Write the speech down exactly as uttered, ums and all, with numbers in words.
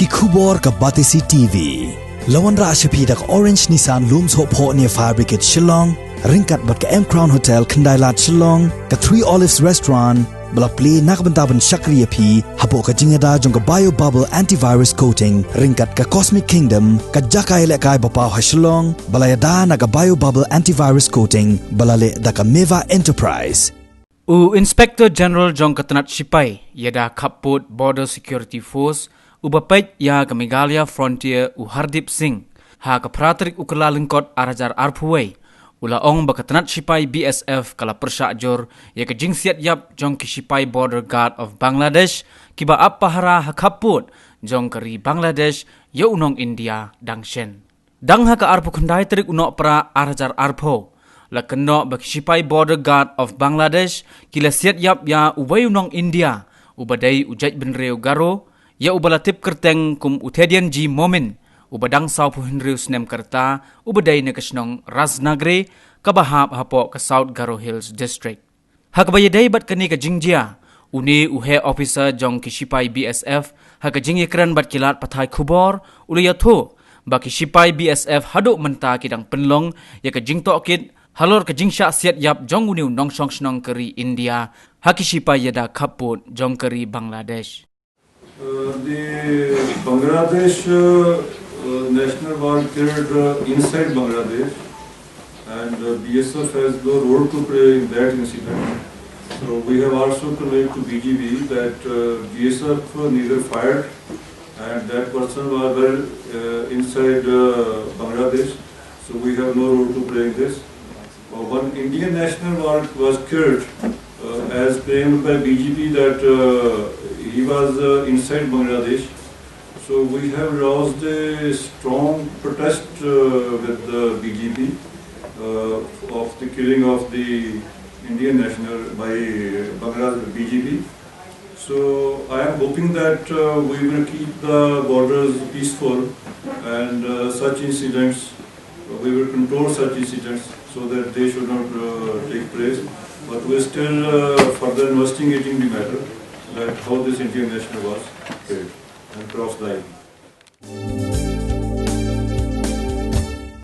Ki khubor ka Batesi T V. La wanrah sha phi da ka Orange Nissan Lum Sohphoh near Fire Brigade Shillong, ryngkat bad ka M Crown Hotel Khyndailad Shillong, ka Three Olives Restaurant, ba la plie na ka bynta ban shakri ïa phi hapoh ka jingïada jong ka Bio Bubble Antivirus Coating, ryngkat ka Cosmic Kingdom, ka jaka ïalehkai ba paw ha Shillong, ba la ïada na ka Bio Bubble Antivirus Coating, ba la leh da ka Meva Enterprise. U Inspector General jong ka tnat shipai ïada khappud Border Security Force, uba peit ïa ka Meghalaya Frontier, u Hardeep Singh, ha ka phra tarik u Kyllalyngkot ar hajar arphew wei, u la ong ba ka tnat shipai B S F ka la pyrshah jur ïa ka jingsiat ïap jong ki shipai Border Guard of Bangladesh, kiba ap pahara ha khappud jong ka ri Bangladesh ïa u nong India dang shen. Dang ha ka arphew khyndai tarik u Nohprah ar hajar arphew, la kynnoh ba ki shipai Border Guard of Bangladesh ki la siat ïap ïa uwei u nong India, uba dei u jaitbynriew Garo, ïa uba la tip kyrteng kum u Thedian G Momin, uba dang sawphew hynriew snem ka rta, uba dei na ka shnong Raznagri, kaba hap hapoh ka South Garo Hills District. Ha kaba ïadei bad kane ka jingjia, une u heh officer jong ki shipai B S F, ha ka jingïakren bad ki lad pathai khubor, u la ïathuh ba ki shipai B S F haduh mynta ki dang pynlong ïa ka jingtohkit halor ka jingshah siat ïap jong une u nongshong shnong ka ri India ha ki shipai ïada khappud jong ka ri Bangladesh. Uh, the Bangladesh uh, uh, national was killed uh, inside Bangladesh, and uh, B S F has no role to play in that incident. So we have also conveyed to B G B that uh, B S F neither fired, and that person was well uh, inside uh, Bangladesh. So we have no role to play in this. Uh, one Indian national was, was killed uh, as claimed by B G P that uh, he was uh, inside Bangladesh. So we have lodged a strong protest uh, with the B G P uh, of the killing of the Indian national by Bangladesh B G P. So I am hoping that uh, we will keep the borders peaceful and uh, such incidents, we will control such incidents so that they should not uh, take place. But we are still uh, further investigating the matter that how this Indian national was killed and crossed the I P.